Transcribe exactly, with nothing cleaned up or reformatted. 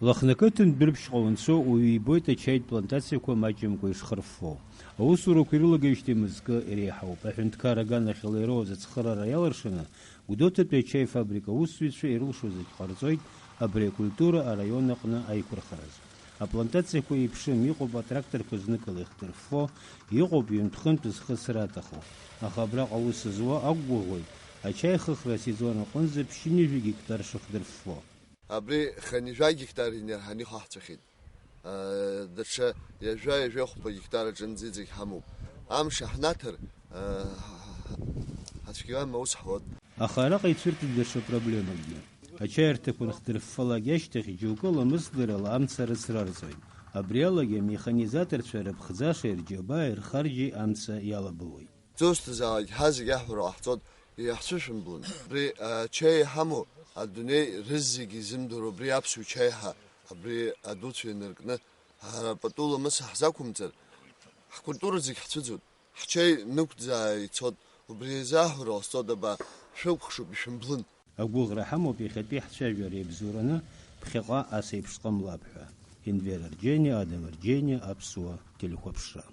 Лыхнақыҭантә Дәрыԥшьҟа уанцо, уаҩы ибоит ачаитә плантациақәа маҷымкәа ишхырффо. Аусурақәа ирылагеижьҭеи мызкы иреиҳауп. Аҳәынҭқарра аганахьала ироуз ацхыраара иалыршаны, Гәдоуҭатәи ачаи фабрика аусзуҩцәа ирылшоз зегь ҟарҵоит абри акультура араион аҟны аиқәырхараз. Аплантациақәа еиԥшым, иҟоуп атракторқәа зныкала ихдырффо, иҟоуп ҩынтә-хынтә зхысра аҭаху. Аха абраҟа аус зуа ақәгәыӷуеит, ачаи хыхра асезон аҟынӡа ԥшьынҩажәа гектар шыхдырффо. Абри хынҩажәа гектар инарҳаны иҟаҳҵахьеит. Даҽа ҩажәа, ҩажәа хәба гектар аҿынӡа иҵегь ҳамоуп. Амш аҳнаҭар, ҳацәгьауам, аус ҳуеит. Аха араҟа ицәырҵит даҽа проблемакгьы. Ачаирҭақәа анхдырффалак ашьҭахь, џьоукы ламысдарала амца рыцрарҵоит. Абриалагьы амеханизаторцәа рыԥхӡаша ирџьабааи рхарџьи амца иалабылуеит. Дызусҭазаалак ҳа зегь аҳәара ҟаҳҵоит, иаҳцәышәымблын. Абри ачаи иҳамоу адунеи рызегьы изымдыруа, абри аԥсуа чаи ҳәа, абри адуцәа инаркны, ҳара пату ламыс ҳзақәымҵар, ҳкультура зегь ҳцәыӡуеит. Ҳчаи нықәӡаа ицот, убри азы аҳәара ҟасҵоит, абаа, шәыкәхшоуп, ишәымблын. Агәыӷра ҳамоуп иахьатәи ҳцәажәара иабзоураны ԥхьаҟа ас еиԥш ҟамлап ҳәа. Енвер Арџьениа, Адам Арџьениа, Аԥсуа телехәаԥшра.